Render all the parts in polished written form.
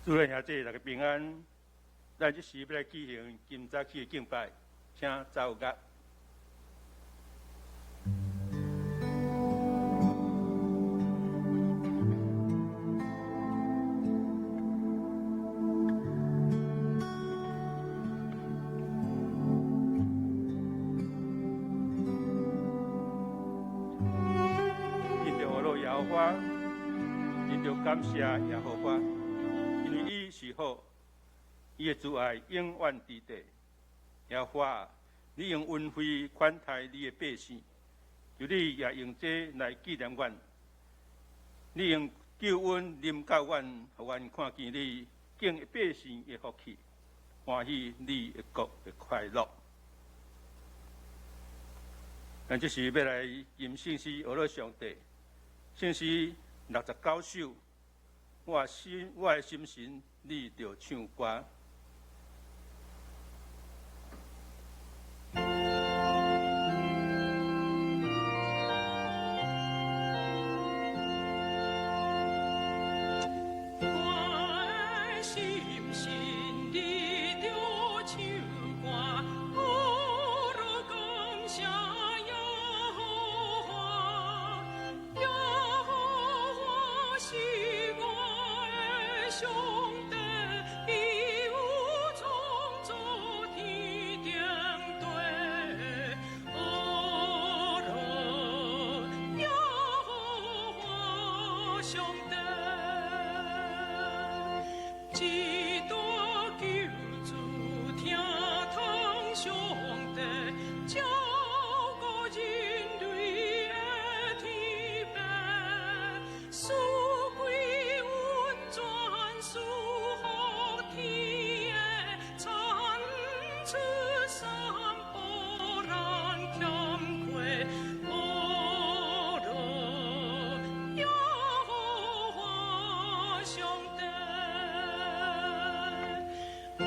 主內兄弟，大家平安。咱這時欲來舉行今早起的敬拜，請奏樂。因著呵咾耶和華，恁著感謝耶和華，因為伊是好，伊的慈愛永遠佇地。耶和華，你用恩惠款待你的百姓，求你也用這來紀念阮。你用救恩臨到阮，予阮看見你敬百姓的福氣，歡喜你的國的快樂。咱這時欲來吟聖詩，呵咾上帝。聖詩69首，我的心神，你著唱歌。我的心神，你著唱歌，呵咾感謝耶和華，耶和華是我的上帝，伊有創造天頂地，呵咾耶和華上帝。這大救主疼痛上帝，照顧人類的天父，賜歸溫泉，賜福天的產出三寶咱欠缺，呵咾耶和華上帝。我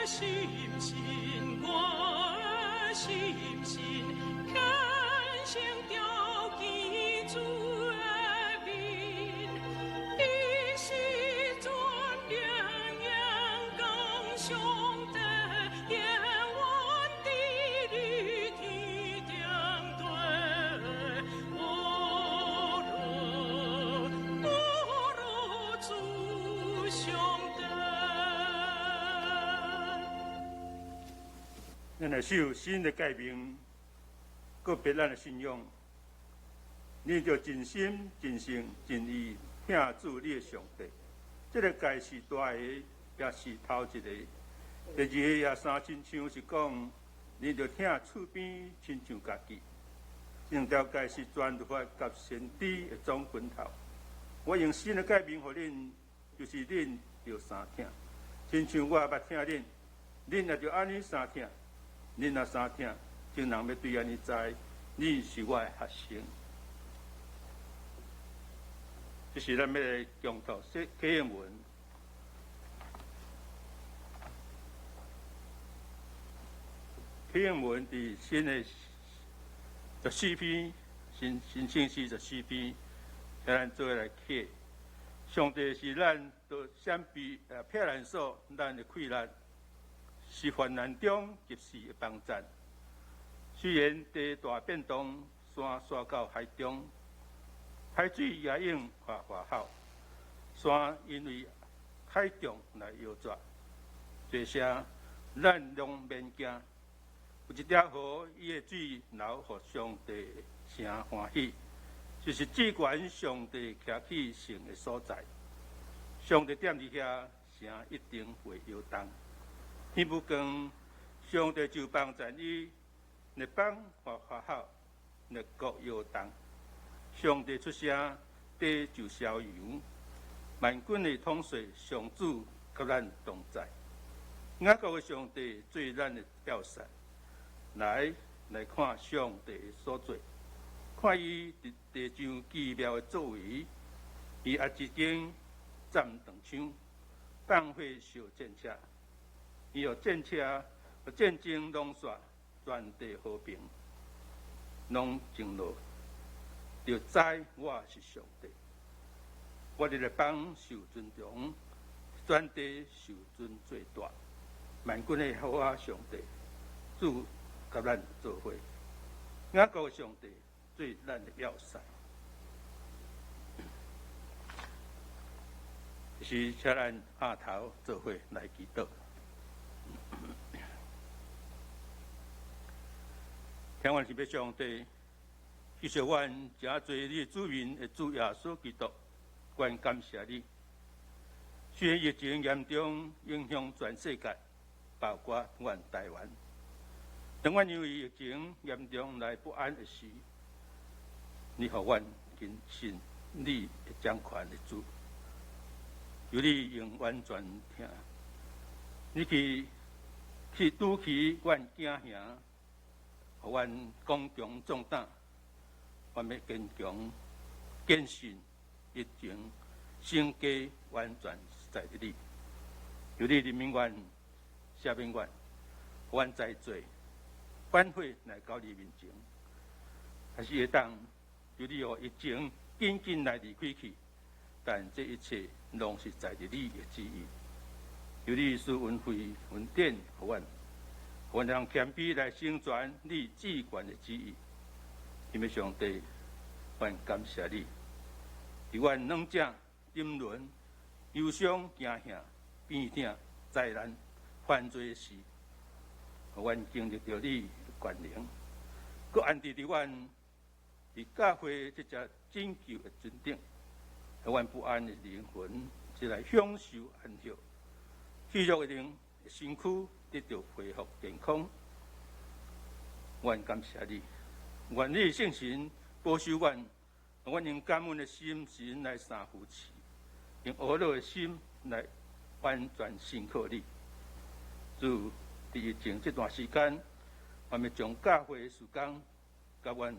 的心神，我的心神，虔誠朝見主的面，伊是全能榮光上帝，永遠佇你天頂地，呵咾呵咾主上帝。咱來守新的誡命，告別咱的信仰。你著盡心、盡性、盡意疼主你的上帝。這个誡是大的，也是頭一個。第二个也相親像是講，你著疼厝邊親像家己。這兩條誡是全律法佮先知的總拳頭。我用新的誡命予恁，就是恁著相疼，親像我捌疼恁，恁也著按呢相疼。恁若相疼，眾人欲對按呢知，恁是我的學生。這是咱欲來共讀啟應文。啟應文佇新的14篇，新新聖詩十四篇，請咱做伙來啟。上帝是咱的閃避避難所，咱的氣力，是患難中及時的幫贊。雖然地大變動，山徙到海中，海水也湧發吼，山因為海漲來搖逝。這些咱攏免驚。有一條河，伊的水流予上帝誠歡喜，就是至懸上帝徛起聖的所在。上帝踮佇遐，城一定會搖動。天無光，上帝就幫贊伊，列邦發吼，列國搖動。上帝出聲，地就消揚。萬軍的統帥上主佮咱同在。雅各的上帝做咱的要塞。來來看上帝所做，看伊佇地上奇妙的作為。伊壓一弓斬長槍，放火燒戰車。伊予戰車、戰爭攏煞，全地和平，攏靜落，就知我是上帝。我佇列邦受尊榮，全地受尊做大。萬軍的耶和華上帝，主佮咱做伙，雅各的上帝做咱的要塞。是請咱阿頭做伙來祈禱。天父是上帝，謝謝阮誠濟你的子民的主耶穌基督，阮感謝你。雖然疫情嚴重影響全世界，包括阮台灣。當阮因為疫情嚴重來不安的時，你予阮堅信你的掌權的主，求你用完全疼，你去拄起阮囝兄，予阮剛強壯膽，阮欲堅強堅信疫情生機完全在佇你，求你憐憫阮，赦免阮，予阮在罪反悔來到你面前，還是會當求你予疫情緊緊來離開去，但這一切攏是在佇你的旨意。求你賜恩惠恩典予阮，予阮通謙卑來成全你至懸的旨意。天父上帝，阮感謝你，佇阮軟弱、沉淪、憂傷、驚嚇、病痛、災難、犯罪時，予阮經歷著你的權能，閣安置佇阮佇教會這隻拯救的船頂，予阮不安的靈魂，一來享受安息，虛弱的靈身軀得著恢復健康。阮感謝你，願你的聖神保守阮，阮用感恩的心神來相扶持，用懊惱的心來完全信靠你。主，佇疫情這段時間，我們將教會的事工，佮阮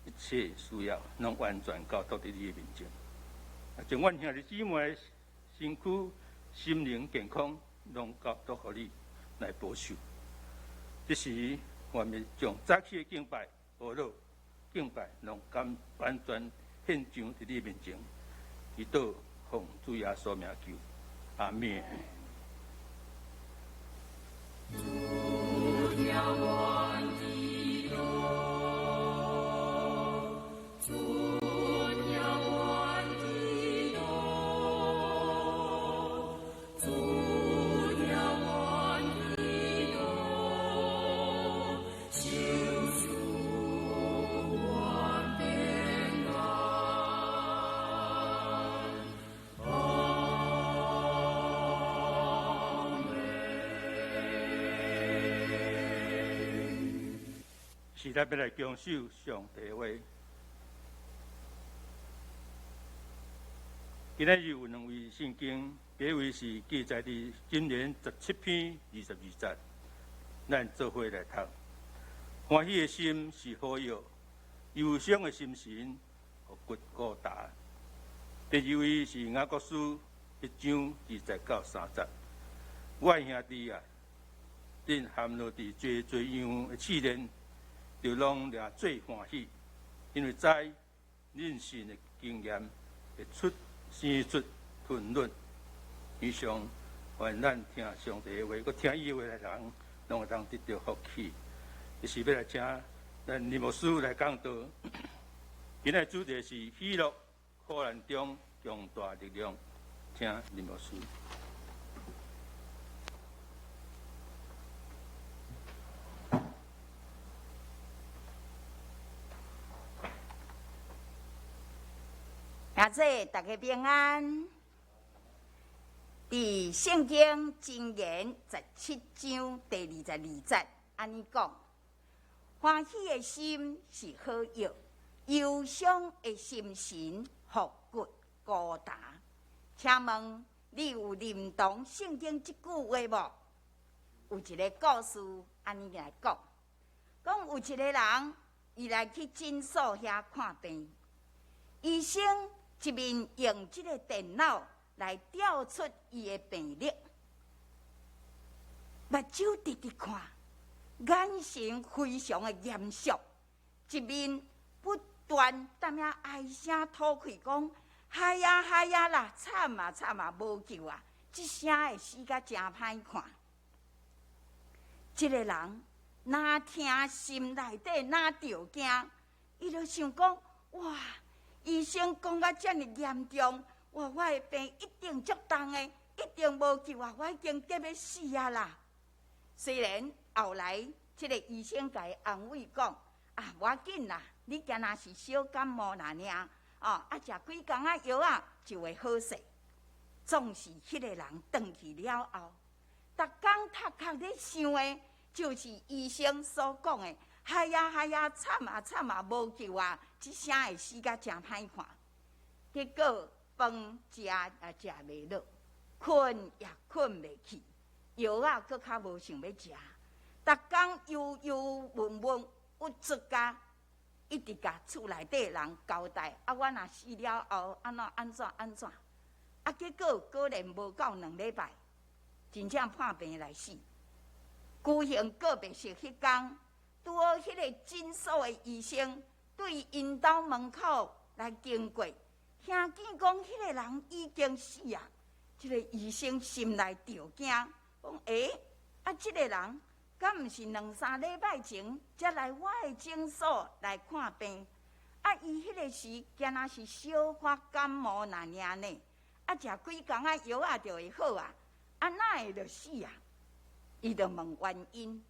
一切需要，攏完全交託佇你的面前。啊，將阮兄弟姊妹的身軀、心靈健康，攏交託予你來保守。這時，我們將早起的敬拜、懊惱、敬拜，攏甘完全獻上佇你面前，祈禱奉主耶穌名求，阿們。主聽阮祈禱，主聽阮祈禱，主聽阮祈禱，求賜阮平安。阿們。是咱欲來恭守上帝話。今仔日有兩位聖經，第一位是記載佇箴言17篇22節，咱做伙來讀。歡喜的心是好藥，憂傷的心神予骨孤焦。第二位是雅各書1章20到3節。我的兄弟啊，恁陷落佇濟濟樣的試煉，就攏掠做歡喜，因為知恁信的經驗會出生出吞忍。以上，願咱聽上帝的話，閣聽伊的話的人，攏會當得著福氣。這時欲來請咱林牧師來講道。今日主題是喜樂苦難中強大力量，請林牧師。阿姊，大家平安。佇聖經箴言17章第22節，按呢講：歡喜的心是好藥，憂傷的心神予骨孤焦。請問你有認同聖經這句話無？有一个故事按呢來講，講有一个人，伊來去診所遐看病，醫生一面用這个電腦來調出伊的病歷，目睭直直看，眼神非常的嚴肅，一面不斷踮遐唉聲吐氣講：嗨呀嗨呀啦，慘啊慘啊，無救啊！這聲會死甲誠歹看。這个人若聽心內底若著驚，伊就想講：哇！醫生講甲遮爾嚴重，哇！我的病一定足重的，一定無救啊！我已經急欲死啊啦！雖然後來這个醫生共伊安慰講：啊，無要緊啦，你敢若是小感冒爾爾，哦，啊，食幾工仔藥仔就會好勢。總是彼个人轉去了後，逐工頭殼咧想的，就是醫生所講的，害呀害呀，慘啊慘啊，無救啊！這聲會死甲誠歹看。結果飯食也食袂落，睏也睏袂去，藥仔閣較無想欲食，逐工憂憂悶悶，鬱卒甲一直共厝內底人交代，啊，我若死了後，按怎按怎按怎？啊，結果果然無夠2禮拜，真正破病來死。舉行告別式彼工，拄好彼个診所的醫生對𪜶兜門口來經過，聽見講彼个人已經死啊！這个醫生心內著驚，講欸，啊，這个人敢毋是兩三禮拜前才來我的診所來看病？啊，伊彼个時敢若是小可感冒爾爾呢？啊，食幾工仔藥仔就會好啊！啊，哪會就死啊？伊就問原因，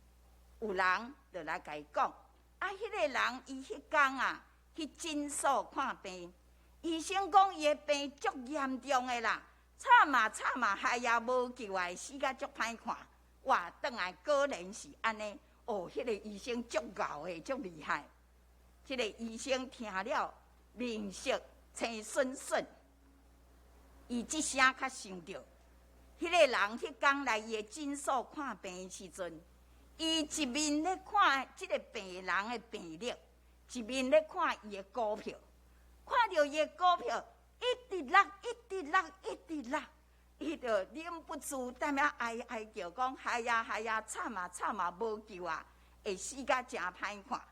有人就來共伊講，啊，彼个人伊彼工啊去診所看病，醫生講伊的病足嚴重的啦，慘啊慘啊，害也無救啊，死甲足歹看。哇，轉來果然是按呢，哦，彼个醫生足𠢕的，足厲害。這个醫生聽了，面色青筍筍，伊這聲較想著，彼个人彼工來伊的診所看病的時陣，伊一面咧看這个病人的病歷，一面咧看伊的股票，看著伊的股票一直落，一直落，一直落，伊就忍不住踮遐哀哀叫講：害呀害呀，慘啊慘啊，無救啊，會死甲誠歹看。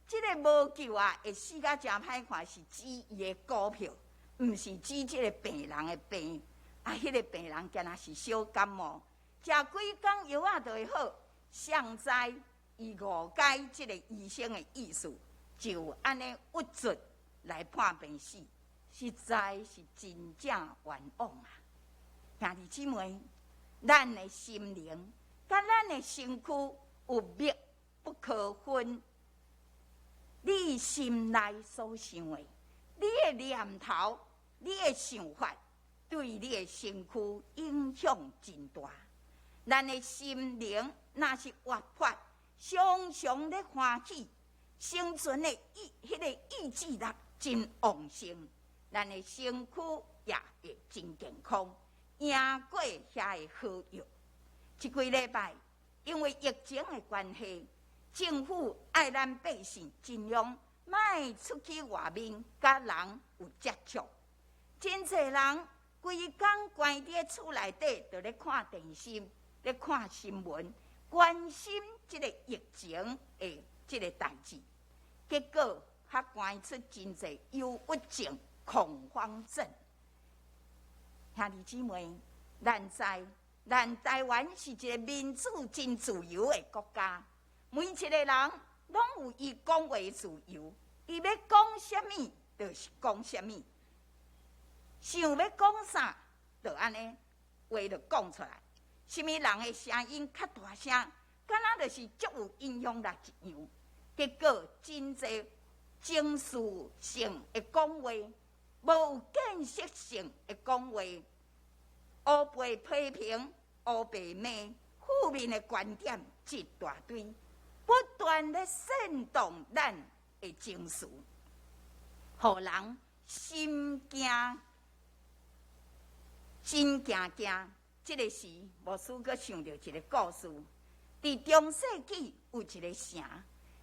這个無救啊，會死甲誠歹看，是指伊的股票，毋是指這个病人的病。啊，彼个病人敢若是小感冒，食幾工藥仔就會好。誰知伊誤解這个醫生的意思，就按呢鬱卒來破病死，實在是真正冤枉啊！兄弟姊妹，咱的心靈佮咱的身軀有密不可分。你心內所想的，你的念頭，你的想法，對你的身軀影響真大。咱的心靈若是活潑，常常咧歡喜，生存的意，彼个意志力真旺盛，咱的身軀也會真健康，贏過遐个好藥。這幾禮拜因為疫情的關係，政府愛咱百姓盡量莫出去外面，佮人有接觸。真濟人規工關佇厝內底，就咧看電視，咧看新聞，關心這个疫情的這个代誌，結果較關出真濟憂鬱症、恐慌症。兄弟姊妹，咱知咱台灣是一个民主真自由的國家，每一個人攏有伊講話自由，伊欲講啥物就是講啥物，想欲講啥就按呢話就講出來。啥物人的聲音較大聲，敢若就是足有影響力一樣。結果真濟情緒性的講話，無建設性的講話，烏白批評、烏白罵，負面的觀點一大堆，不斷咧煽動咱的情緒，予人心驚、心驚驚。這个時，牧師閣想著一个故事。佇中世紀有一个城，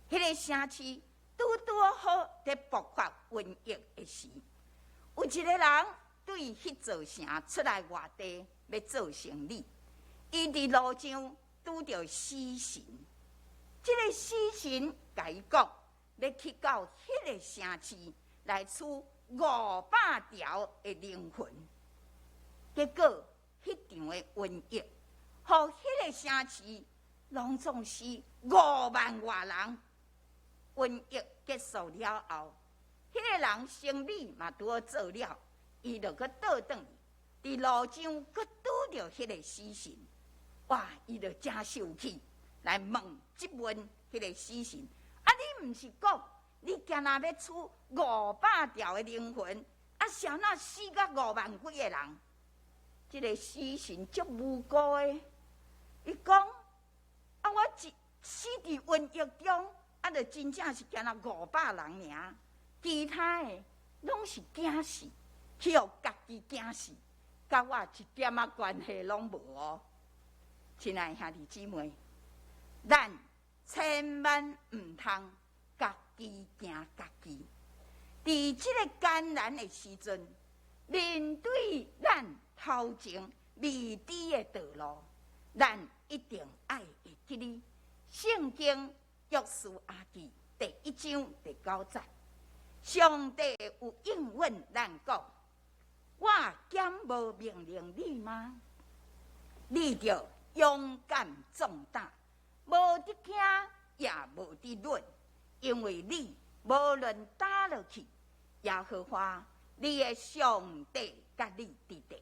彼个城市拄拄好佇爆發瘟疫的時，有一个人對彼座城出來外地欲做生意，伊佇路上拄著死神，這个死神共伊講，欲去到彼个城市來取500條的靈魂，結果彼場場的瘟疫，予彼个城市攏總死5萬外人。瘟疫結束了後，彼個人生理嘛拄好做了，伊就閣倒轉去，佇路上閣拄著彼个死神，哇！伊就誠受氣，來問質問彼個死神：啊，你毋是講你今仔欲處500條的靈魂，啊，是按怎死甲5萬幾個人？這个死神足無辜的，伊講：啊，我一死佇瘟疫中，啊，就真正是干焦500人爾，其他的攏是驚死，去予家己驚死，佮我一點仔關係攏無哦。親愛兄弟姊妹，咱千萬毋通家己驚家己。佇這个艱難的時陣，面對咱頭前未知的道路，咱一定愛會記得聖經約書亞記第一章第九節，上帝有應允咱講：我敢無命令你嗎？你著勇敢壯膽，無得驚，也無得慄，因為你無論佗落去，耶和華你的上帝佮你佇咧。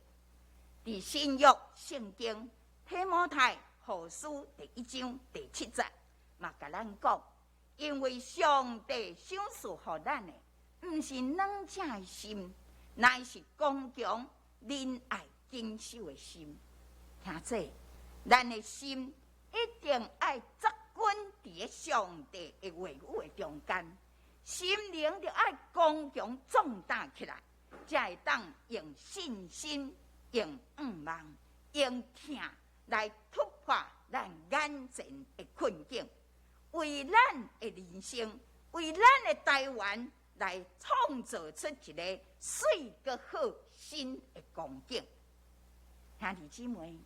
佇新約聖經提摩太後書第一章第七節，嘛共咱講，因為上帝賞賜予咱的，毋是軟正的心，乃是剛強忍耐謹守的心。兄弟，咱的心一定愛扎根佇咧上帝的話語的中間，心靈著愛剛強壯膽起來，才會當用信心、用向望、用疼來突破咱眼前的困境，為咱的人生、為咱的台灣來創造出一个媠閣好新的光景。兄弟姊妹，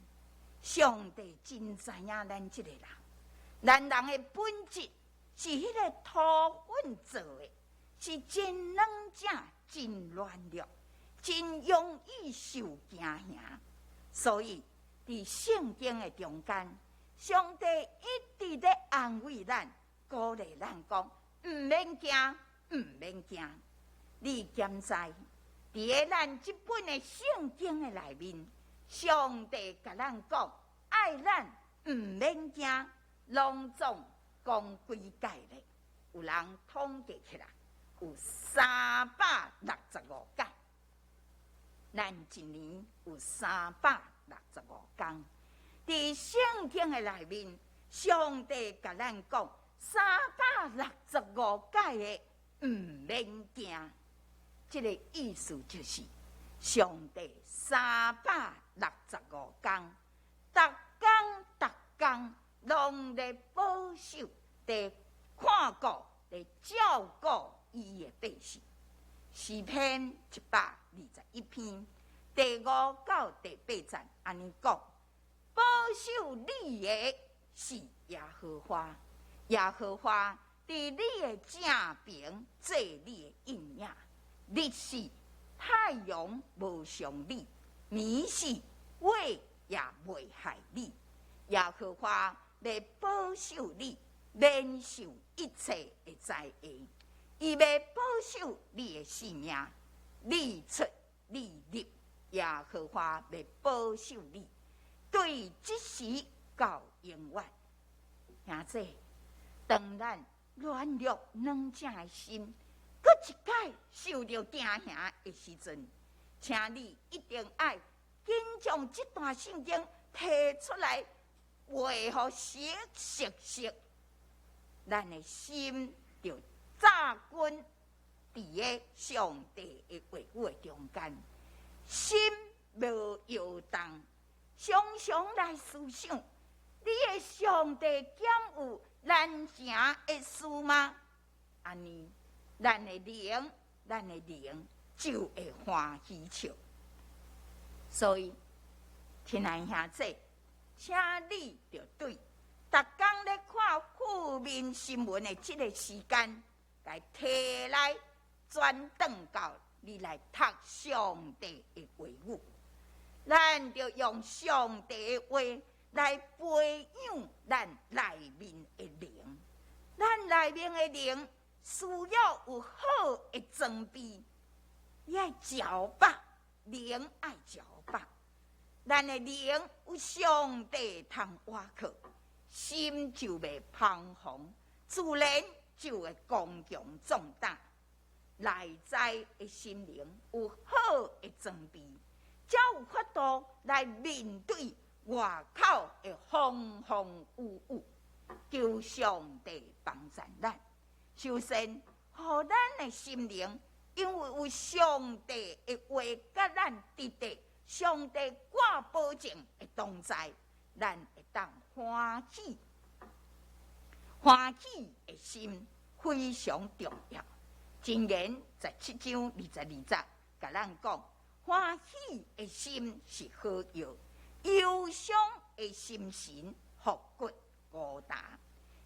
上帝真知影咱這个人，咱人的本質是彼个土粉做的，是真軟正、真軟弱、真容易受驚嚇。所以，佇聖經的中間，上帝一直咧安慰咱、鼓勵咱講：毋免驚，毋免驚。你敢知？佇咧咱這本的聖經的內面，上帝共咱講，愛咱毋免驚，攏總講幾擺咧？有人統計起來，有365擺。咱一年有365工。佇聖經的內面，上帝共咱講三百六十五擺的毋免驚。這個意思就是，上帝365工，逐工逐工攏咧保守、佇看顧、佇照顧伊的百姓。詩篇121篇第五到第八節按呢講：保守你的是耶和華，耶和華佇你的正爿做你的蔭影。日時太陽無傷你，暝時火也袂害你。耶和華欲保守你，免受一切的災禍。伊欲保守你的性命，你出你入，耶和華欲保守你，對這時到永遠。兄弟，當咱軟弱軟正的心，閣一擺受著驚嚇的時陣，請你一定愛緊將這段聖經提出來，背予熟熟熟，咱的心就扎根佇咧上帝的話語的中間，心無搖動，常常來思想，你的上帝敢有難成的事嗎？按呢，咱的靈就會歡喜笑。所以，親愛兄弟，請你著對逐工咧看負面新聞的這個時間，來提來轉轉到你來讀上帝的話語。咱著用上帝的話來培養咱內面的靈。咱內面的靈需要有好的裝備，你愛食飽，靈愛食飽。咱的靈有上帝通倚靠，心就袂彷徨，自然就會剛強壯膽。內在的心靈有好的裝備，才有法度來面對外口的風風雨雨。求上帝幫助咱。首先，予咱的心靈，因為有上帝的話佮咱佇咧，上帝掛保證的同在，咱會當歡喜。歡喜的心非常重要。箴言17章22節，共咱講，歡喜的心是好藥，憂傷的心神縛骨孤單。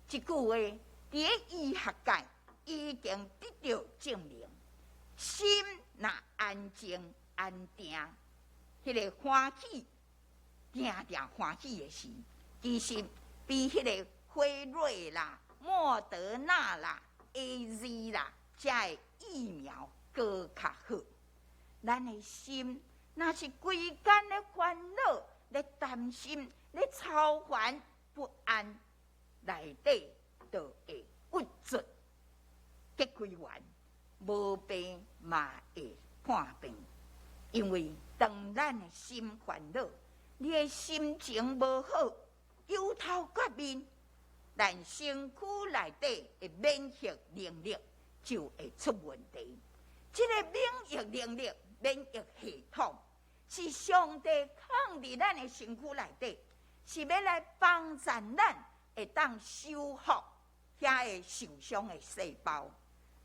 這句話佇咧醫學界已經得到證明。心若安靜安定，彼個歡喜，定定歡喜的時，其實比彼個輝瑞啦、莫德納啦、AZ 啦，這个疫苗閣較好。咱的心若是規工咧煩惱、咧擔心、咧操煩不安，內底就會鬱卒、結開源，無病嘛會破病。因為當咱的心煩惱，你的心情無好，憂頭割面，咱身軀內底的免疫能力就會出問題。這个免疫能力、免疫系統是上帝放佇咱的身軀內底，是欲來幫助咱會當修復遐个受傷的細胞。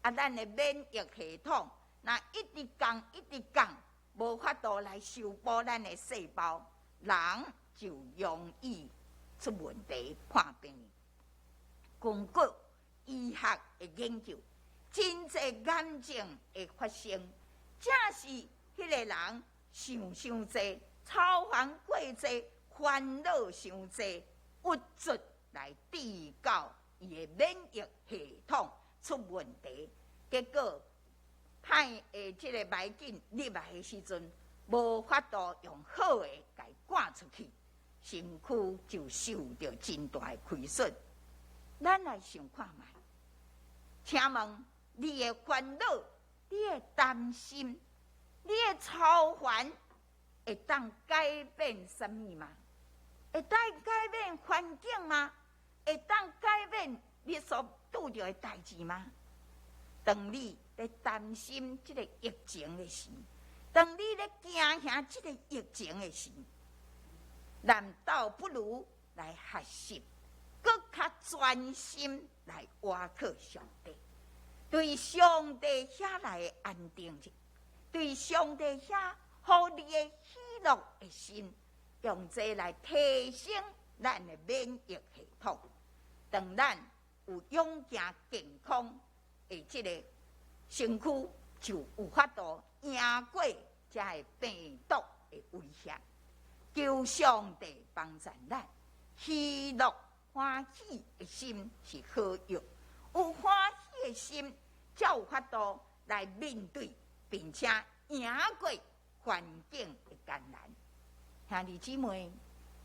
啊，咱的免疫系統若一直降、一直降，無法度來修補咱的細胞，人就容易出問題、破病。根據醫學的研究，真濟癌症的發生，正是彼个人想傷濟、操煩過濟、煩惱傷濟、鬱卒來致到伊的免疫系統出問題，結果歹的這个霾菌入來的時陣，無法度用好的共伊趕出去，身軀就受著真大的虧損。咱來想看覓，請問你的煩惱、你的擔心、你的操煩，會當改變啥物嗎？會當改變環境嗎？會當改變你所拄著的代誌嗎？當你咧擔心這个疫情的時，當你咧驚嚇這个疫情的時，咱倒不如來學習，閣較專心來倚靠上帝，對上帝遐來的安定者，對上帝遐予你的喜樂的心，用這來提升咱的免疫系統。當咱有勇健健康的這个身軀，就有法度贏過這个病毒的威脅。求上帝幫助咱，喜樂歡喜的心是好藥，有歡喜的心，才有法度來面對，並且贏過環境的艱難。兄弟姊妹，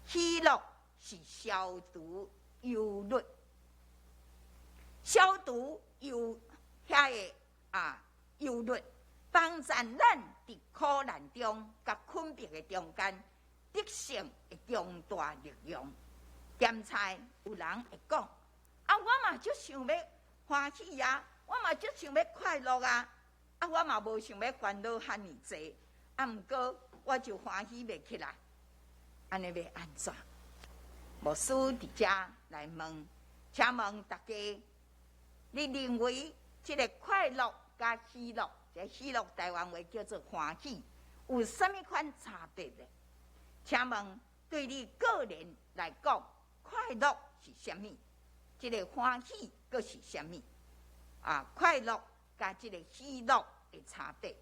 喜樂是消除憂慮，消除憂遐个啊憂慮，幫助咱佇苦難中佮困迫的中間得勝的強大力量。檢查有人會講：啊，我嘛足想欲歡喜啊，我嘛足想欲快樂啊，啊，我嘛無想欲煩惱遐爾濟，啊，毋過我就歡喜袂起來，按呢欲按怎？牧師佇遮來問，請問大家，你認為這个快樂佮喜樂，這喜樂台灣話叫做歡喜，有啥物款差別呢？請問對你個人來講，快樂是啥物？這个歡喜閣是啥物？啊，快樂佮這个喜樂的差別，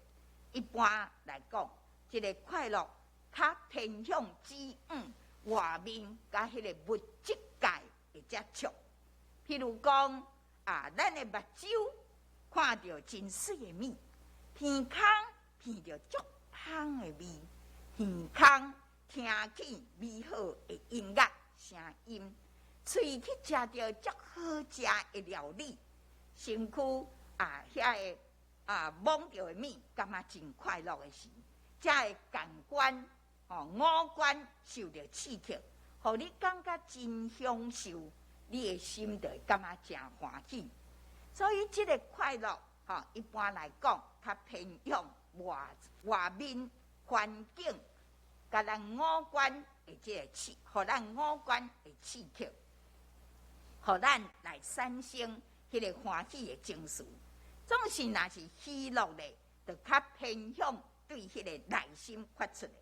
一般來講，這个快樂較偏向指向外面佮彼个物質界的接觸。譬如講啊，咱的目睭看著真媠的物，鼻孔聞著足芳的味，耳孔聽見美好的音樂聲音，喙去食著足好食的料理，身軀啊遐个啊摸著的物，感覺真快樂的時，才會感官吼五官受著刺激，予你感覺真享受，你的心就會感覺真歡喜。所以這个快樂，吼，一般來講，較偏向外面環境，共咱五官的這个刺，予咱五官的刺激，予咱來產生彼个歡喜的情緒。總是若是喜樂咧，就較偏向對彼個內心發出的。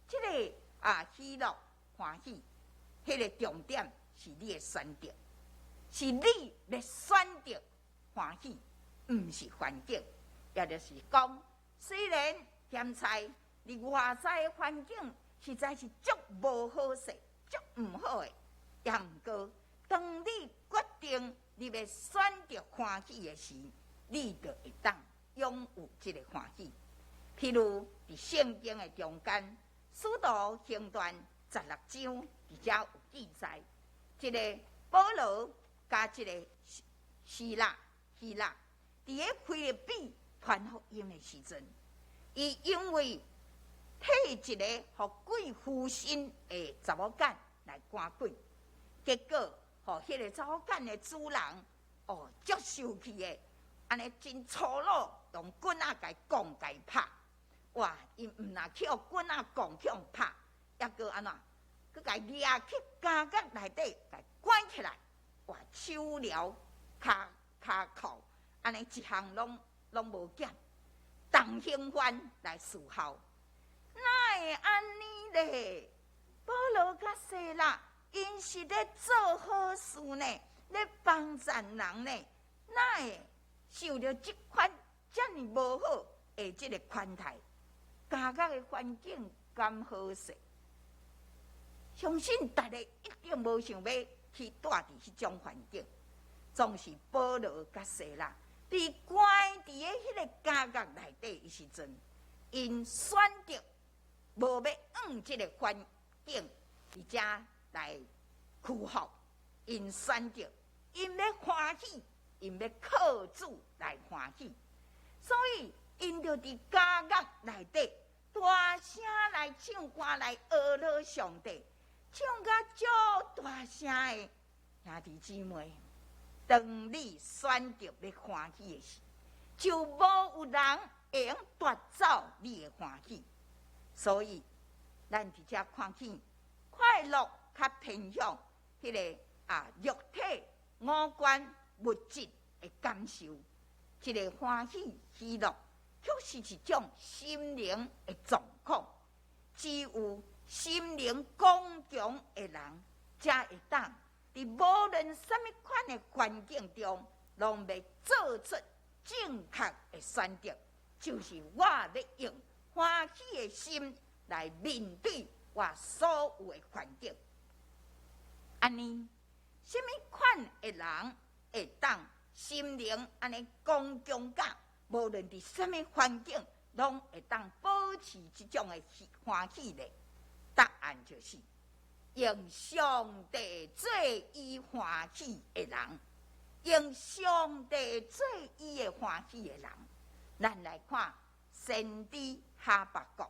這个啊喜樂歡喜，彼个重點是你的選擇，是你咧選擇歡喜，毋是環境。也就是講，雖然現在佇外在的環境實在是足無好勢、足毋好的，也毋過，當你決定你欲選擇歡喜的時，你就會當擁有這个歡喜。譬如佇聖經的中間，使徒行傳16章，佇遮有記載，這个保羅佮這个西拉、希臘，佇咧腓立比傳福音的時陣，伊因為替一个予鬼附身的查某囝來趕鬼，結果予彼个查某囝的主人哦，足生氣的，按呢真粗魯，用棍仔共伊摃共伊拍。哇！伊毋若去予棍仔摃去予拍，抑閣按怎？閣共伊掠去監獄內底，共伊關起來。哇！手鐐、跤跤銬，按呢一項攏無減，重刑犯來伺候。哪會按呢咧？保羅佮西拉，𪜶是咧做好事呢，咧幫贊人呢，哪會受著這款遮爾無好的這个款待？監獄的環境敢好勢？相信逐个一定無想欲去蹛佇彼種環境。總是保羅佮西拉，佇關佇咧彼个監獄內底的時陣，𪜶選擇無欲向這个環境佇遮來屈服，𪜶選擇，𪜶欲歡喜，𪜶欲靠主來歡喜，所以𪜶就佇監獄內底大聲來唱歌來呵咾上帝，唱甲足大聲的。兄弟姊妹，當你選擇欲歡喜的時，就無有人會用奪走你的歡喜。所以，咱佇遮看見快樂較偏向彼个啊肉體五官物質的感受，這个歡喜喜樂，確實是一種心靈的狀況。只有心靈剛強的人，才會當佇無論啥物款的環境中，攏欲做出正確的選擇，就是我欲用歡喜的心來面對我所有的環境。按呢，啥物款的人會當心靈按呢剛強甲，無論佇啥物環境，攏會當保持這種的歡喜咧？答案就是用上帝做伊歡喜的人，用上帝做伊的歡喜的人。咱來看先知哈巴谷，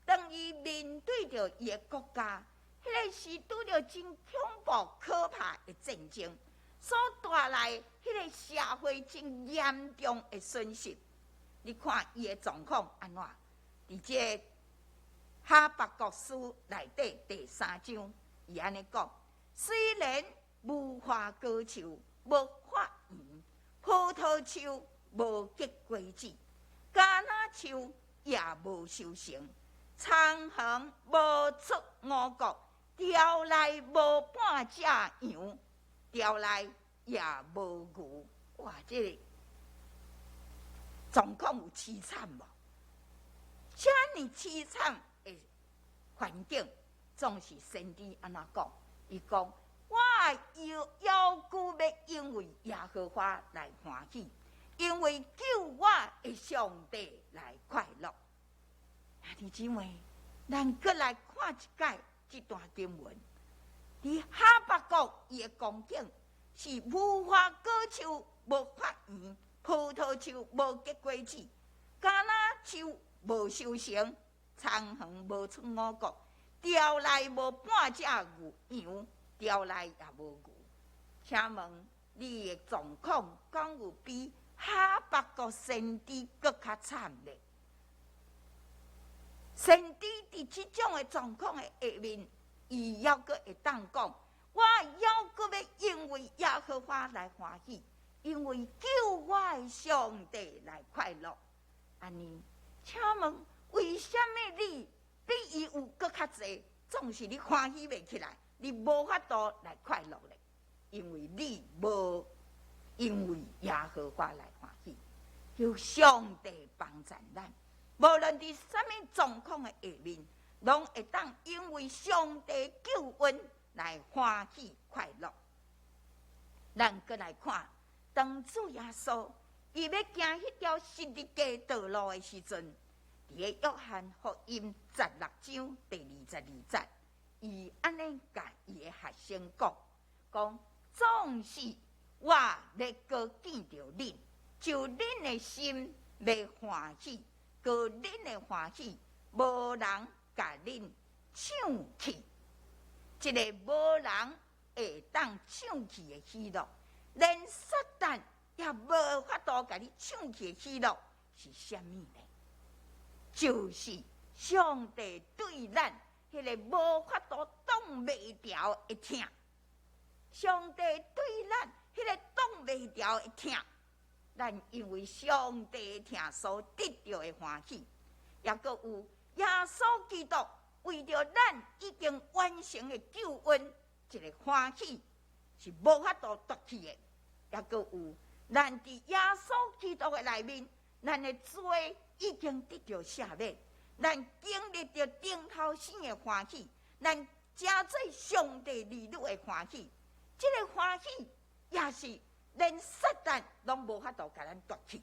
當伊面對著伊的國家，彼个時拄著真恐怖可怕的戰爭，所帶來彼个社會真嚴重的損失。你看伊的狀況按怎？佇這个哈巴谷書內底第三章，伊按呢講：雖然無花果樹無發黃，葡萄樹無結果子，橄欖樹也無收成，倉園無出五穀，牢內無半隻羊，牢內也無牛。哇！這个狀況有凄慘無？遮爾凄慘的環境，總是先知按怎講？伊講：我猶猶閣欲因為耶和華來歡喜，因為救我的上帝來快樂。兄弟姊妹，咱閣來看一擺這段經文。佇哈巴谷伊的光景是無花果樹無發黃，葡萄樹無結果子，橄欖樹無收成，田園無出五穀，牢內無半隻牛羊，牢內也無牛。請問你的狀況，敢有比哈巴谷先知閣較慘咧？先知佇這種的狀況的下面，伊猶閣會當講：我猶閣欲因為耶和華來歡喜，因為救我的上帝來快樂。按呢，請問為啥物你比伊有閣較濟，總是你歡喜袂起來，你無法度來快樂咧？因為你無因為耶和華來歡喜，求上帝幫助咱，無論佇啥物狀況的下面，攏會當因為上帝救恩來歡喜快樂。咱閣來看，當主耶穌伊欲行彼條十字架道路的時陣，佇个約翰福音16章第22節，伊按呢共伊的學生講，講總是我欲閣見著恁，就恁的心欲歡喜，閣恁的歡喜，無人共恁搶去。這個無人會當搶去的喜樂，連撒旦也無法度共你搶去的喜樂是啥物呢？就是上帝對咱彼个無法度擋袂牢的疼。上帝對咱彼个擋袂牢的疼，咱因為上帝疼所得著的歡喜，抑閣有耶穌基督為著咱已經完成的救恩，這個歡喜是無法度奪去的。抑閣有咱佇耶穌基督的內面，咱的罪已經得著赦免，咱經歷著重頭生的歡喜，咱成做上帝兒女的歡喜，這個歡喜也是連撒旦攏無法度共咱奪去。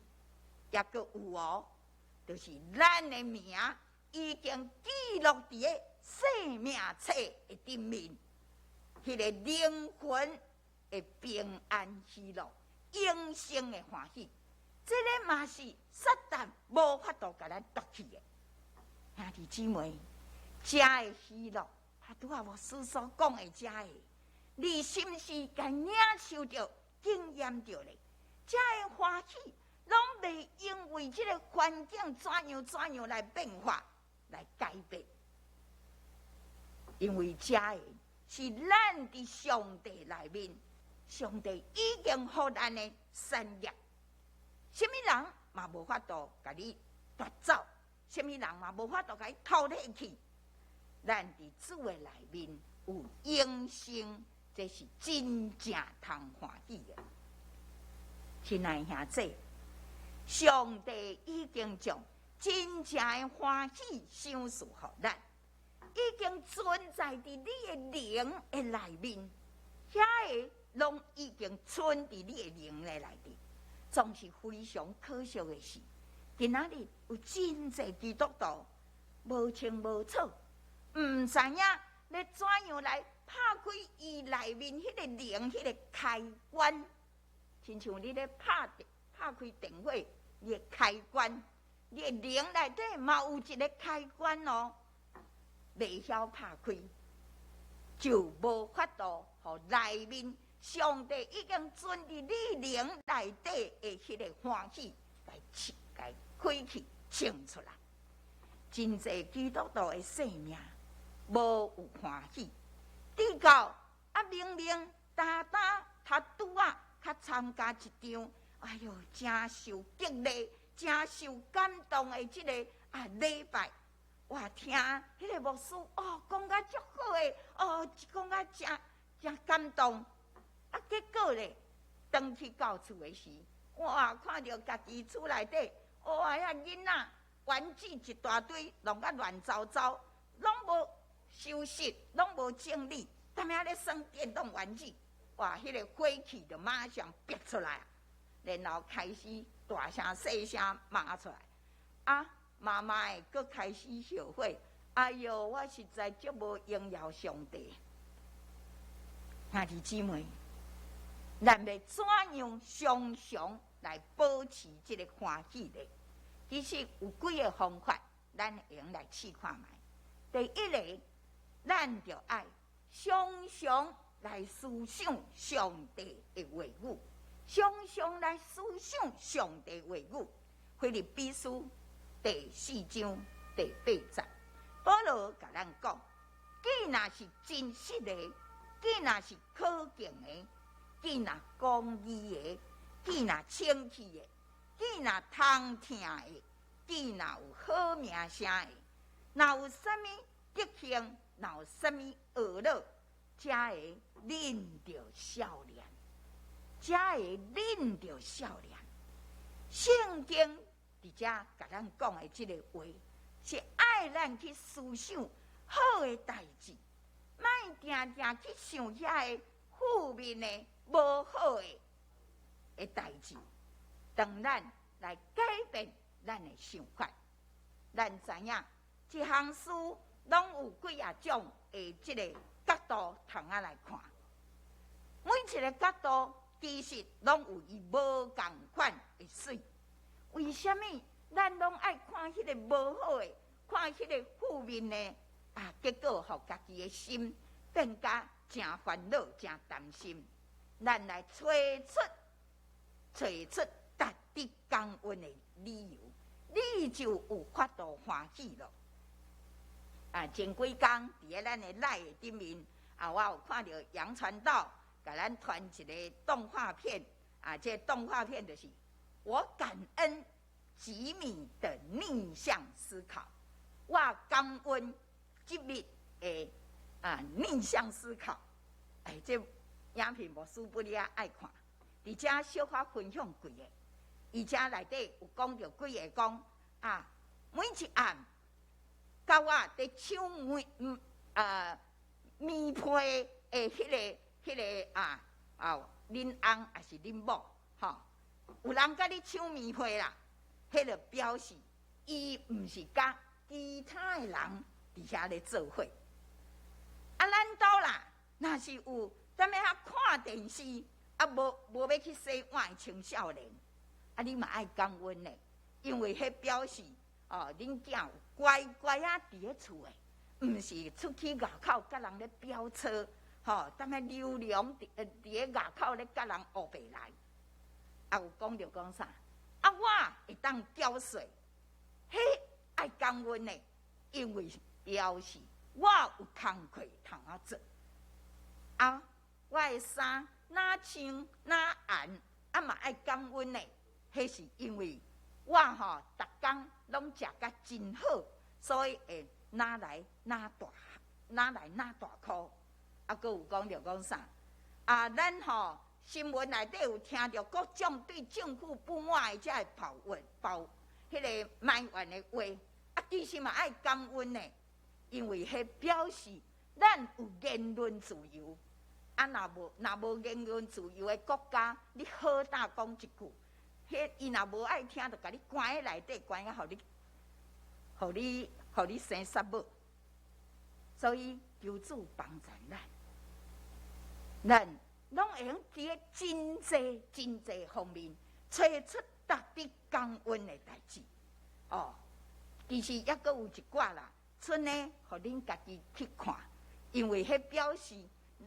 抑閣有哦，就是咱的名已經記錄佇个生命冊的頂面，彼個靈魂的平安喜樂、永生的歡喜，這个嘛是撒旦無法度共咱奪去的。兄弟姊妹，這个喜樂，啊，拄仔牧師所講的這个，你是毋是共領受著、經驗著咧？這个歡喜，攏袂因為這个環境怎樣怎樣來變化、來改變，因為這个是咱佇上帝內面，上帝已經予咱的產業，啥物人嘛無法度共你奪走，啥物人嘛無法度共你偷摕去。咱佇主的內面有永生，這是真正通歡喜的。親愛兄弟，上帝已經將真正的歡喜賞賜予咱，已經存在佇你的靈的內面，遐个攏已經存佇你的靈的內底。總是非常可惜的是，今仔日有真濟基督徒無清無楚，毋知影欲怎樣來拍開伊內面彼个靈、彼个開關，親像你咧拍開電火，你的開關，你的靈內底嘛有一個開關哦，袂曉拍開，就無法度予內面上帝已經存佇你靈內底的彼个歡喜，來開去衝出來。真濟基督徒的生命無有歡喜，直到啊明明焦焦較拄仔較參加一場，哎喲，誠受激勵、誠受感動的這個啊禮拜，哇，聽彼个牧師哦講甲足好的，哦講甲誠誠感動，啊結果咧，轉去到厝的時，哇，看著家己厝內底，哇，遐囡仔玩具一大堆，弄甲亂糟糟，攏無收拾，攏無整理，踮遐咧耍電動玩具，哇！彼個火氣就馬上逼出來，然後開始大聲細聲罵出來。啊，媽媽的閣開始後悔，哎喲，我實在足無榮耀上帝。兄弟姊妹，咱欲怎樣常常來保持這个歡喜呢？其實有幾个方法，咱會用來試看覓。第一个，咱著愛常常來思想上帝的話語，常常來思想上帝話語。腓立比書第四章第八節，保羅共咱講：既若是真實的，既若是可敬的，既若公義的，既若清氣的，既若通聽的，既若有好名聲的，若有啥物德行，若有啥物學樂，才會恁著數念，才會恁著數念。聖經佇遮共咱講的這个話，是愛咱去思想好的代誌，莫定定去想遐个負面的、無好的代誌。當咱來改變咱的想法，咱知影一項事攏有幾仔種的這个角度通仔來看，每一个角度其實攏有伊無仝款的媠。為啥物咱攏愛看彼个無好的，看彼个負面的？啊，結果予家己的心變甲誠煩惱、誠擔心。咱來揣出、揣出值得感恩的理由，你就有法度歡喜囉。啊，前幾工佇咧咱的 LINE 頂面，啊，我有看著楊傳道共咱傳一個動畫片，啊，這個動畫片就是我感恩吉米的逆向思考，我感恩吉米的逆向思考。哎，這影片牧師本也愛看，佇遮小可分享幾个，伊遮內底有講著幾个講啊，每一暗狗仔佇搶棉被的彼个啊，恁翁抑是恁某吼，有人共你搶棉被啦，彼个表示伊毋是佮其他的人佇遐咧做伙。啊，咱兜啦，若是有踮遐看電視，啊無欲去洗碗的青少年，啊，你嘛愛感恩呢，因為彼表示哦，恁囝有乖乖仔佇咧厝的，毋是出去外口佮人咧飆車，吼，踮遐流浪佇咧外口咧佮人烏白來。啊，有講著講啥？啊，我會當繳稅，彼愛感恩的，因為表示我有工課通仔做。啊，我的衫若穿若紅，啊嘛愛感恩的，彼是因為我吼逐工攏食甲真好，所以會若來若大，若來若大箍。啊，閣有講著講啥？啊，咱吼新聞內底有聽著各種對政府不滿的這个抱怨、抱彼个埋怨的話，啊，其實嘛愛感恩的，因為彼表示咱有言論自由。啊，若無言論自由的國家，你好膽講一句，彼伊若無愛聽，就共你關佇內底，關啊，予你生虱母。所以求主幫助咱，咱攏會用佇个真濟真濟方面，揣出值得感恩的代誌。哦，其實猶閣有一寡啦，賰呢，予恁家己去看，因為彼表示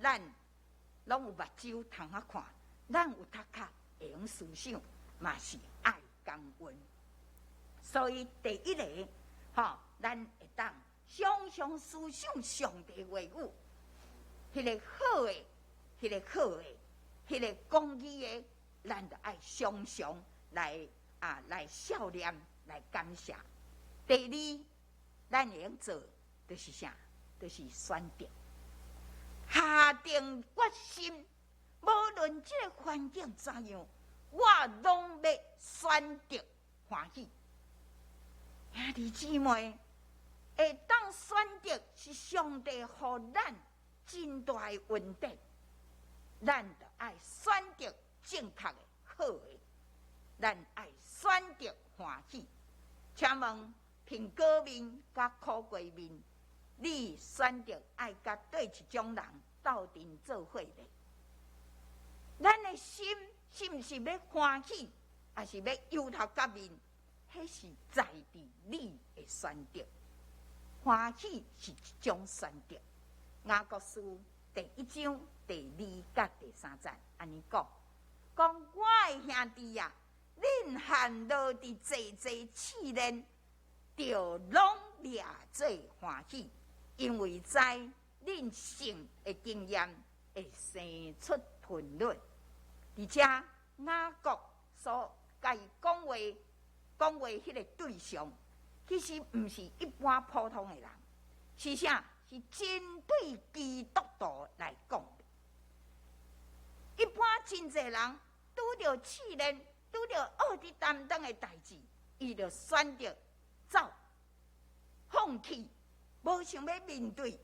咱攏有目睭通仔看，咱有頭殼會用思想，嘛是愛感恩。所以第一个，吼，咱會當常常思想上帝話語，彼个好的，彼个好的，彼个公義的，咱就愛常常來數念，來感謝。第二，咱會用做就是啥？就是選擇，下定決心，無論這个環境怎樣，我攏欲選擇歡喜。兄弟姊妹，會會當選擇是上帝予咱真大的恩典，咱著愛選擇正確的好的，咱愛選擇歡喜。請問蘋果麵佮苦瓜麵，你選擇愛佮佗一種人鬥陣做伙咧？咱的心是毋是欲歡喜，抑是欲憂頭結面？彼是在佇你的選擇。歡喜是一種選擇。雅各書第一章第二佮第三節按呢講：講我的兄弟啊，恁陷落佇濟濟試煉，著攏掠做歡喜，因為知恁信的經驗會生出吞忍。佇遮雅各所共伊講話講話彼个對象，其實毋是一般普通的人，是啥？是針對基督徒來講的。一般真濟人拄著試煉，拄著惡佇擔當的代誌，伊就選擇走、放棄，無想欲面對，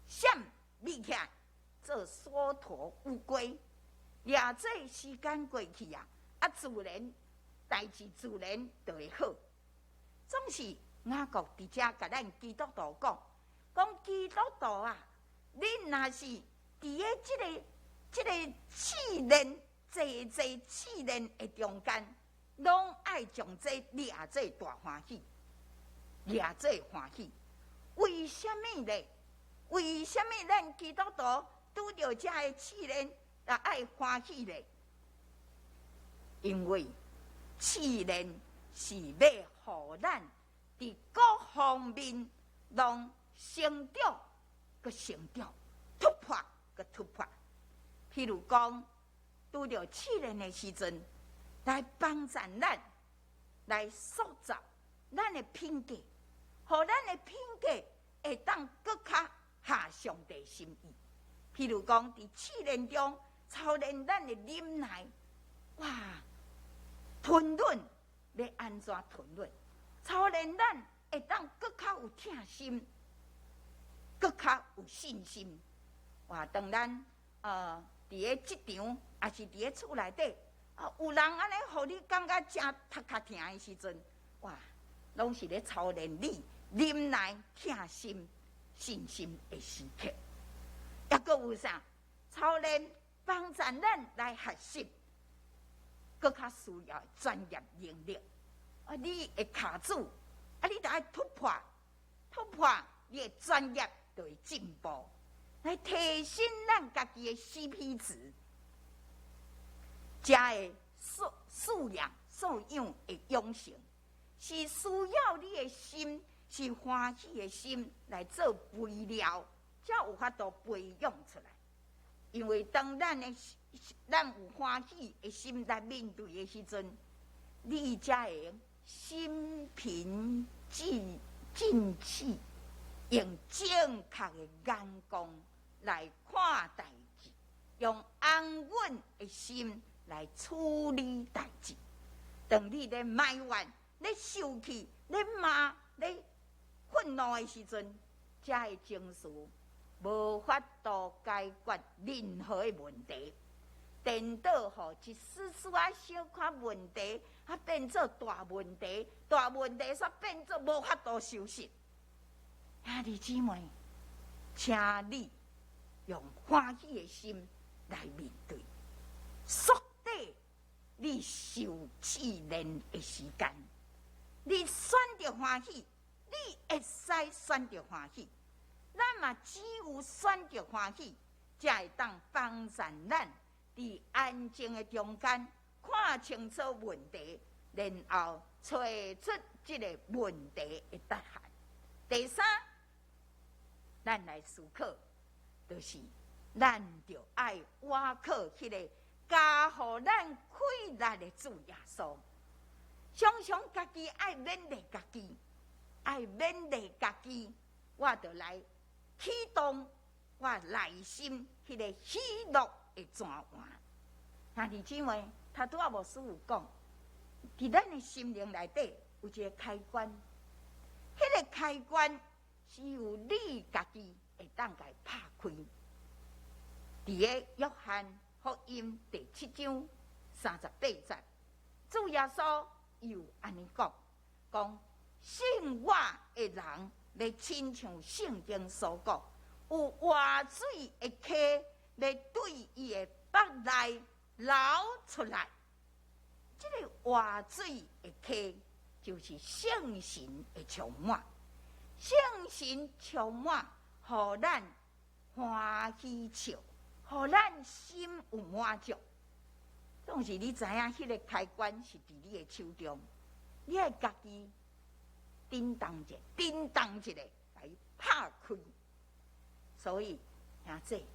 閃避起來，做縮頭烏龜。掠做時間過去啊，啊自然代誌自然就會好。總是雅各佇遮共咱基督徒講，講基督徒啊，恁若是佇咧這個試煉、濟濟試煉的中間，攏愛將這掠做大歡喜，掠做歡喜。為啥物咧？為啥物咱基督徒拄著這个試煉，也愛歡喜咧？因為試煉是欲予咱佇各方面攏成長，閣成長，突破，閣突破。譬如講，拄著試煉的時陣，來幫助咱來塑造咱的品格，予咱的品格會當閣較合上帝心意。譬如講，佇試煉中操練咱的忍耐，哇，吞忍欲按怎吞忍？操練咱會當閣較有疼心，閣較有信心。哇，當咱佇咧職場，抑是佇咧厝內底，啊，有人按呢予你感覺誠頭殼疼的時陣，哇，攏是咧操練你忍耐、疼心、信心的時刻。抑閣有啥？操練幫助咱來學習，閣較需要專業能力。啊，你會卡住，啊，你著愛突破，突破你的專業就會進步，來提升咱家己的 CP 值，才會素養素養的養成，是需要你的心是歡喜的心來做肥料，才有法度培養出來。因為當咱有歡喜的心來面對的時陣，你才會心平靜氣，用正確的眼光來看代誌，用安穩的心來處理代誌。當你咧埋怨、咧受氣、咧罵、咧憤怒的時陣，這个情緒無法度解決任何的問題，顛倒予一絲絲仔小可問題，啊變做大問題，大問題煞變做無法度收拾。兄弟姊妹，請你用歡喜的心來面對，縮短你受試煉的時間。你選擇歡喜，你會使選擇歡喜。咱嘛只有選擇歡喜，才會當幫助咱佇安靜的中間看清楚問題，然後揣出這個問題的答案。第三，咱來思考，就是咱著愛倚靠彼个加予咱氣力的主耶穌。常常家己愛勉勵家己，愛勉勵家己，我著來啟動我內心彼个喜樂的泉源。兄弟姊妹，頭拄仔牧師有講，佇咱的心靈內底有一个開關，彼个開關只有你家己會當共拍開。佇个約翰福音第七章三十八節，主耶穌又按呢講，講信我的人，欲親像聖經所講，有活水的溪欲對伊的腹內流出來。這个活水的溪就是聖神的充滿，聖神充滿，予咱歡喜笑，予咱心有滿足。總是你知影，彼个開關是佇你的手中，你愛家己叮當一下，叮當一下，共伊拍開。所以，兄弟，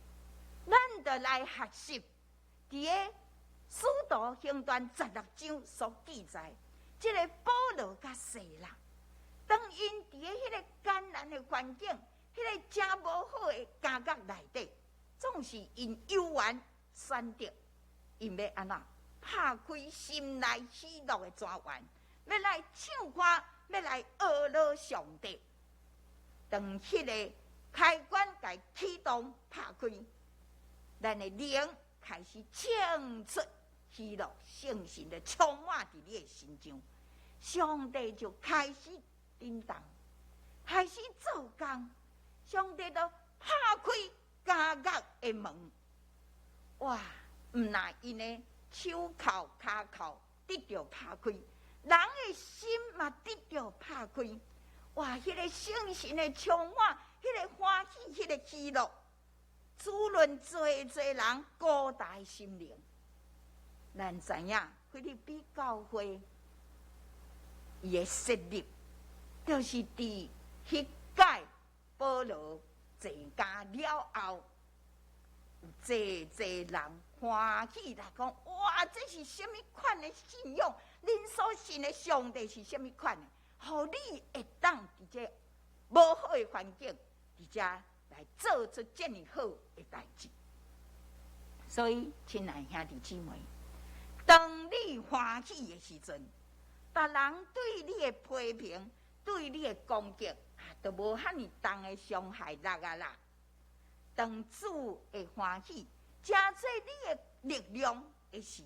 咱著來學習佇个使徒行傳十六章所記載，這个保羅佮西拉，當𪜶佇个彼个艱難的環境，彼个誠無好的監獄內底，總是𪜶猶原選擇，𪜶欲按怎拍開心內喜樂的泉源，欲來唱歌，欲來呵咾上帝。當彼個開關共啟動拍開，咱的靈開始唱出喜樂，聖神就充滿佇你的心中，上帝就開始叮當，開始做工，上帝就拍開監獄的門。哇！毋但𪜶的手銬、跤銬得著拍開，人的心嘛得著拍開。哇！彼个聖神的充滿，彼个歡喜，彼个喜樂，滋潤濟濟人孤單的心靈。咱知影腓立比教會伊的設立，就是佇彼屆保羅坐監了後，有濟濟人歡喜來講：哇！這是啥物款的信仰？恁所信的上帝是啥物款的？予你會當佇這無好的環境，佇遮來做出這麼好的代誌。所以，親愛兄弟姊妹，當你歡喜的時陣，別人對你的批評、對你的攻擊，啊，都無遐爾重的傷害力啊啦。當主會歡喜，成做你的力量的時，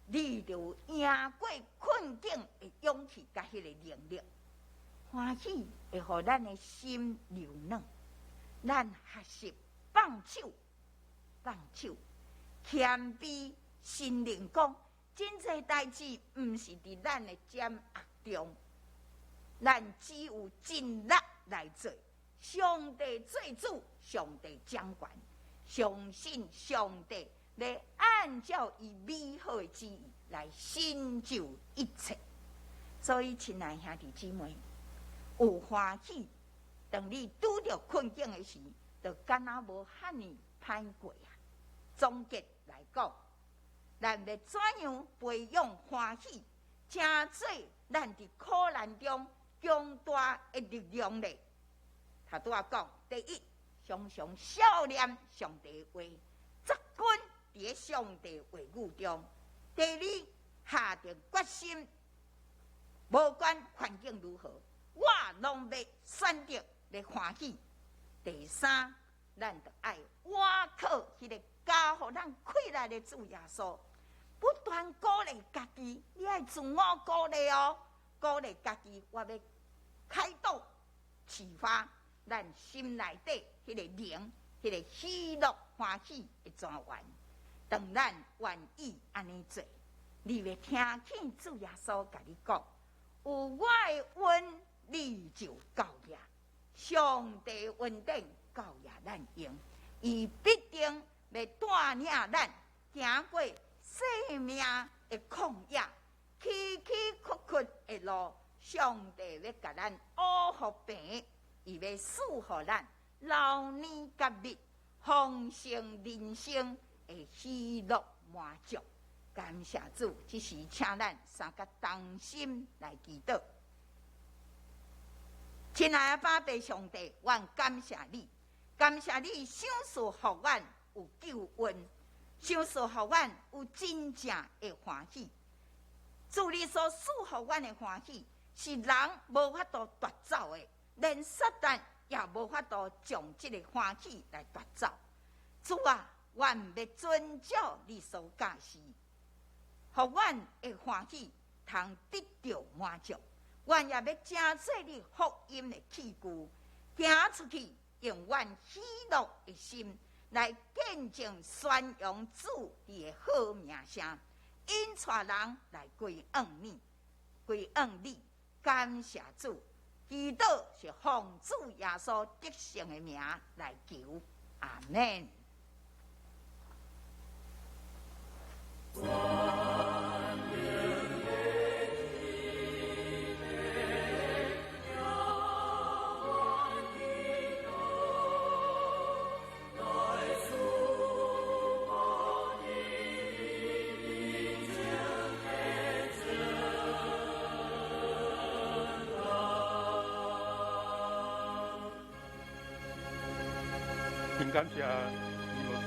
你就贏過困境的勇氣佮彼個能力。歡喜會予咱的心柔軟，咱學習放手，放手，謙卑承認講，真濟代誌毋是佇咱的掌握中，咱只有盡力來做。上帝做主，上帝掌權，相信上帝來按照伊美好的旨意來成就一切。所以，親愛兄弟姊妹，有歡喜，當你拄著困境的時，就敢若無遐爾歹過啊。總結來講，咱欲怎樣培養歡喜，成做咱佇苦難中強大的力量呢？頭拄仔講，第一，常常默念上帝話，扎根佇个上帝話語中；第二，下定決心，無管環境如何，我攏欲選擇欲歡喜。第三，咱著愛倚靠彼个加予咱氣力的主耶穌，不斷鼓勵家己，你愛自我鼓勵哦，鼓勵家己，我欲開導啟發咱心內底彼个靈，彼个喜樂歡喜的泉源。當咱願意按呢做，你欲聽見主耶穌共你講：有我的恩，你就夠額。上帝恩典夠額咱用，伊必定欲帶領咱行過生命的曠野，崎崎嶇嶇的路，上帝欲共咱烏予平，伊欲賜予咱老年佮蜜，豐盛人生的喜樂滿足。感謝主，這時請咱三個同心來祈禱。親愛的阿爸上帝，阮感謝你，感謝你賞賜予阮有救恩，賞賜予阮有真正的歡喜。主你所賜予阮的歡喜，是人無法度奪走的，連撒旦也無法度將這个歡喜來奪走。主啊，阮欲遵照你所教示，予阮的歡喜通得著滿足。阮也欲成做你福音的器具，行出去，用阮喜樂的心來見證宣揚主你的好名聲，引帶人來歸向你，歸向你。感謝主，祈禱是奉主耶穌得勝的名來求，阿們。真感謝林牧師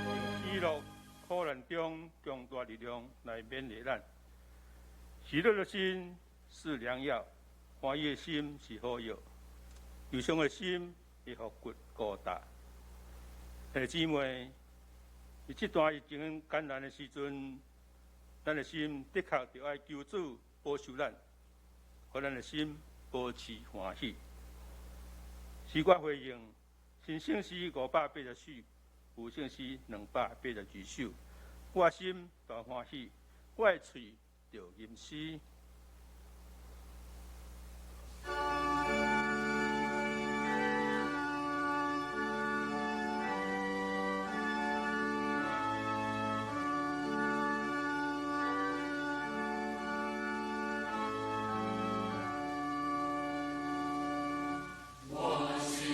用喜樂苦難中強大力量來勉勵咱。喜樂的心是良藥，歡喜的心是好藥。憂傷的心會予骨孤焦。兄弟姊妹，佇這段疫情艱難的時陣，咱的心的確著愛求主保守咱，予咱的心保持歡喜。詩歌回應。新聖詩584，舊聖詩282首。我心大歡喜，我的喙著吟詩。我心。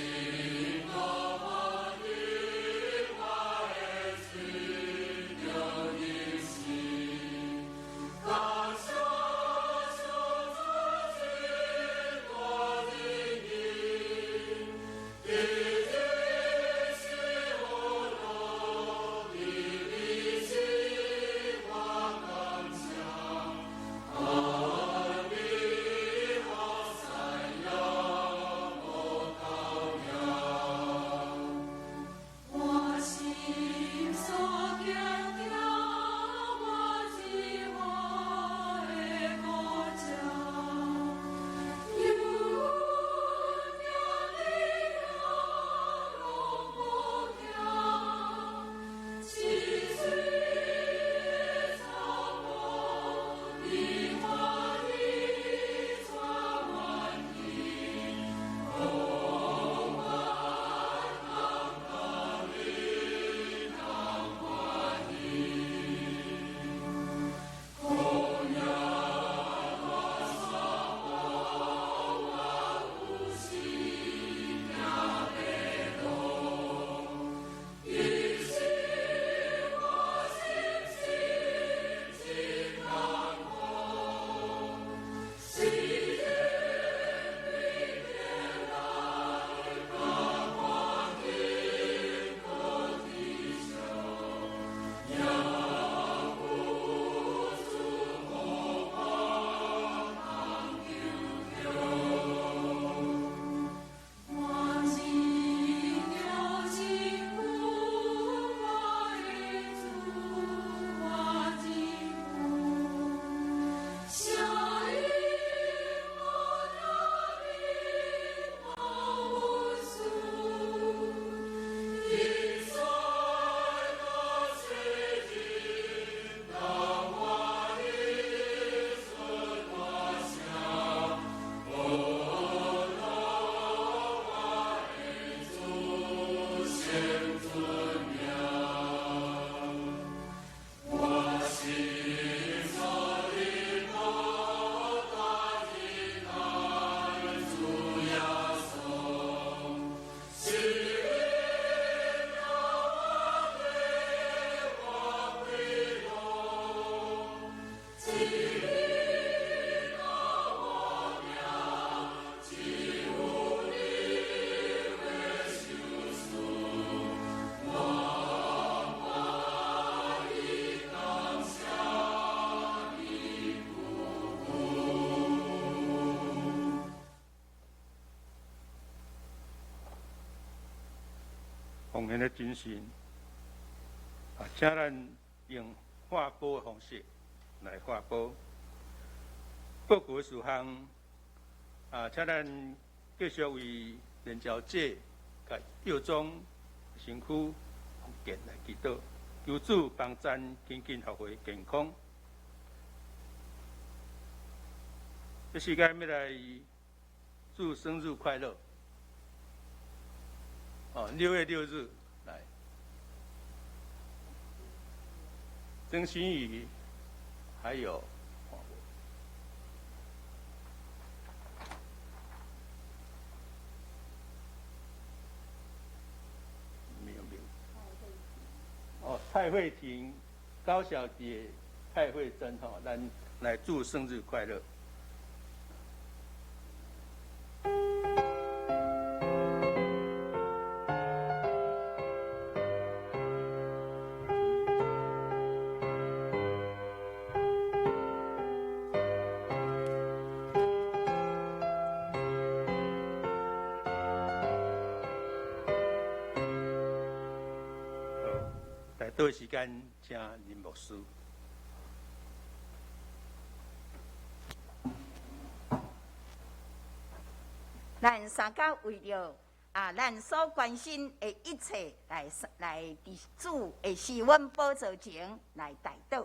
奉獻的精神，啊，請咱用劃撥的方式來劃撥。報告的事項，啊，請咱繼續為連嬌姐佮藥妝身軀復健來祈禱，求主幫贊緊緊復回健康。這時間欲來祝生日快樂。哦，6月6日來，曾心怡，還有。沒有沒有。哦，蔡慧婷、高小姐、蔡慧珍，吼，咱來祝生日快樂。代禱時間，請林牧師。咱三家為著啊，咱所關心的一切來來佇主的施恩寶座前來代禱。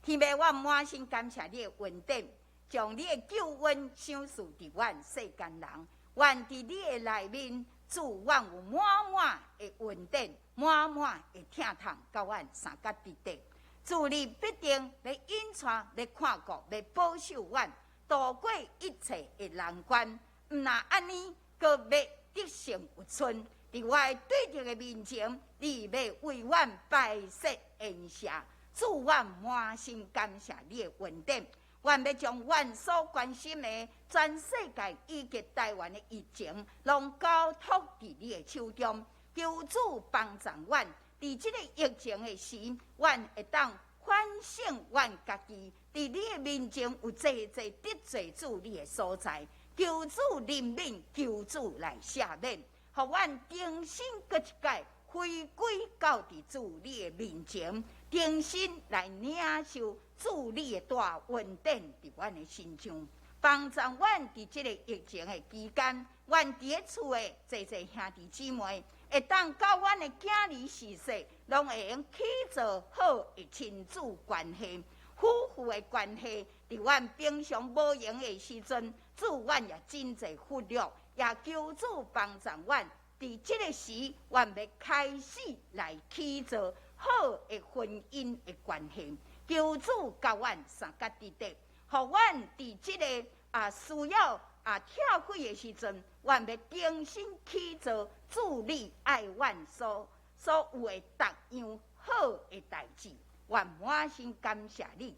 天父，我滿心感謝你的恩典，將你的救恩賞賜佇阮世間人。願佇你的內面，主，阮有滿滿的恩典，滿滿的疼痛，佮阮相佮得得。主，你必定欲引帶、欲看顧、欲保守阮，渡過一切的難關。毋若按呢，閣欲得勝有剩。佇我的對敵的面前，你欲為阮擺設筵席。主，阮滿心感謝你的恩典。阮欲將阮所關心的全世界以及台灣的疫情，攏交託佇你的手中。求主幫助阮，佇這個疫情的時，阮會當反省阮家己，佇你的面前有濟濟得罪主你的所在。求主憐憫，求主來赦免，予阮重新閣一擺回歸到佇主你的面前，重新來領受主你的大恩典佇阮的身上，幫助阮佇這個疫情的期間，阮佇咧厝的濟濟兄弟姊妹，會當佮阮的囝兒婿婿，攏會用起做好的親子關係、夫婦的關係。佇阮平常無閒的時陣，主阮也真濟忽略，也求主幫助阮。佇這個時，阮欲開始來起做好的婚姻的關係。求主佮阮相佮佇得，予阮佇這個啊需要啊拆毀的時陣，阮欲重新起做主你愛阮所所有的逐樣好的代誌。阮滿心感謝你，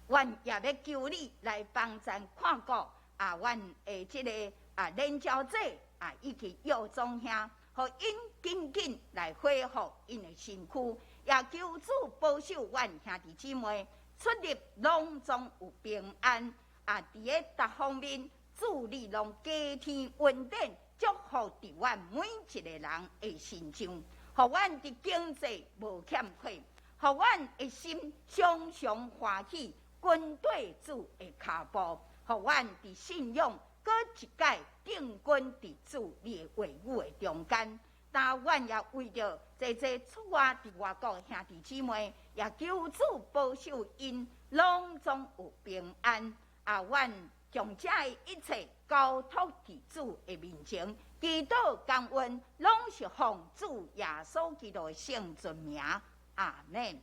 阮也欲求你來幫贊看顧啊，阮的這個啊連嬌姐啊以及藥妝兄，予𪜶緊緊來恢復𪜶的身軀，也求主保守阮兄弟姊妹出入攏總有平安。啊，佇咧逐方面，主你攏加添恩典，祝福佇阮每一個人的身上，予阮佇經濟無欠缺，予阮的心常常歡喜，跟綴主的跤步，予阮佇信仰閣一擺定根佇主你的話語的中間。但阮也為著濟濟出外佇外國的兄弟姊妹，也求主保守𪜶攏總有平安。啊，阮將這一切交託佇主的面前，祈禱感恩，攏是奉主耶穌基督的聖尊名。阿們。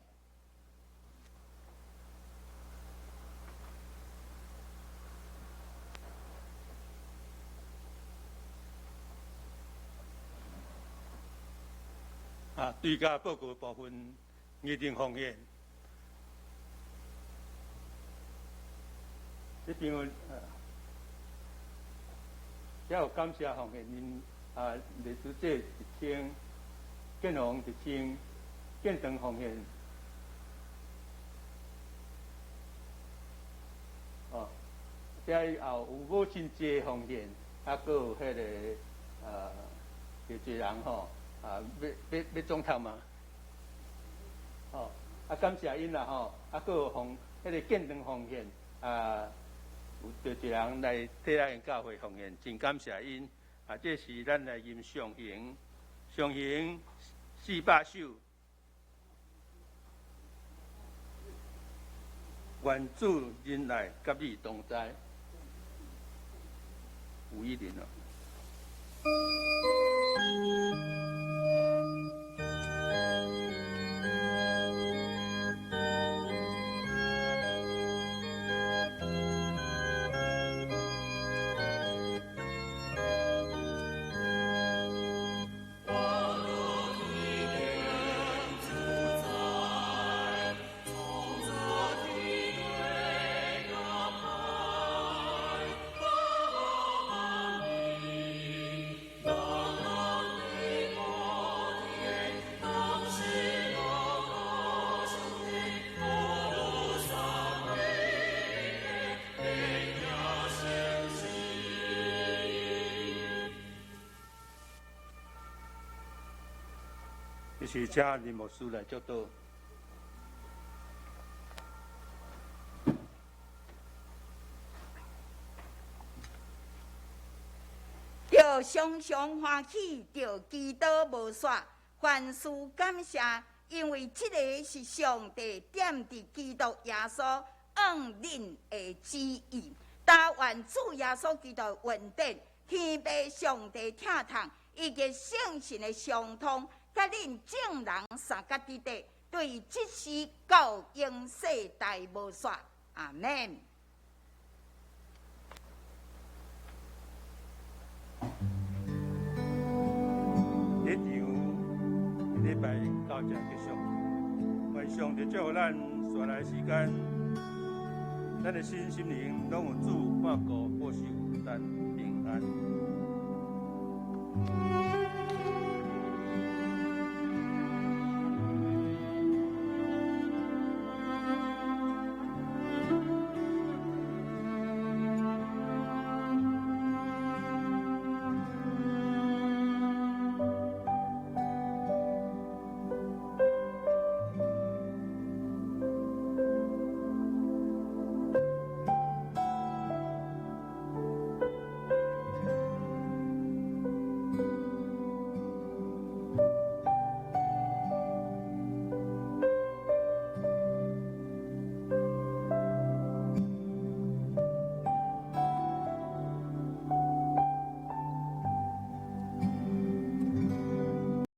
啊，對家報告部分，擬定奉獻。這邊啊，也有感謝奉獻，𪜶啊，麗珠姐1000，建宏1000，建長奉獻。哦，遮也有母親節奉獻，啊，閣有彼個啊，有一个人吼，啊，欲欲欲总统嘛，吼，啊，感謝𪜶啦吼，啊，閣有奉彼个建堂奉獻，啊，有著一人來替咱教會奉獻，真感謝𪜶。啊，這是咱來吟上行，上行400首，願主仁愛佮你同在，有一年咯。這是請林牧師來祝禱。著常常歡喜，著祈禱無煞，凡事感謝，因為這个是上帝踮佇基督耶穌向恁的旨意。但願主耶穌基督恩典、天父上帝疼痛以及聖神的相通，佮恁眾人相佮佇底，對這時到永世代無煞。阿們。這場禮拜到這結束，願上帝祝福咱紲來時間，咱的身心靈攏有主看顧保守，咱平安。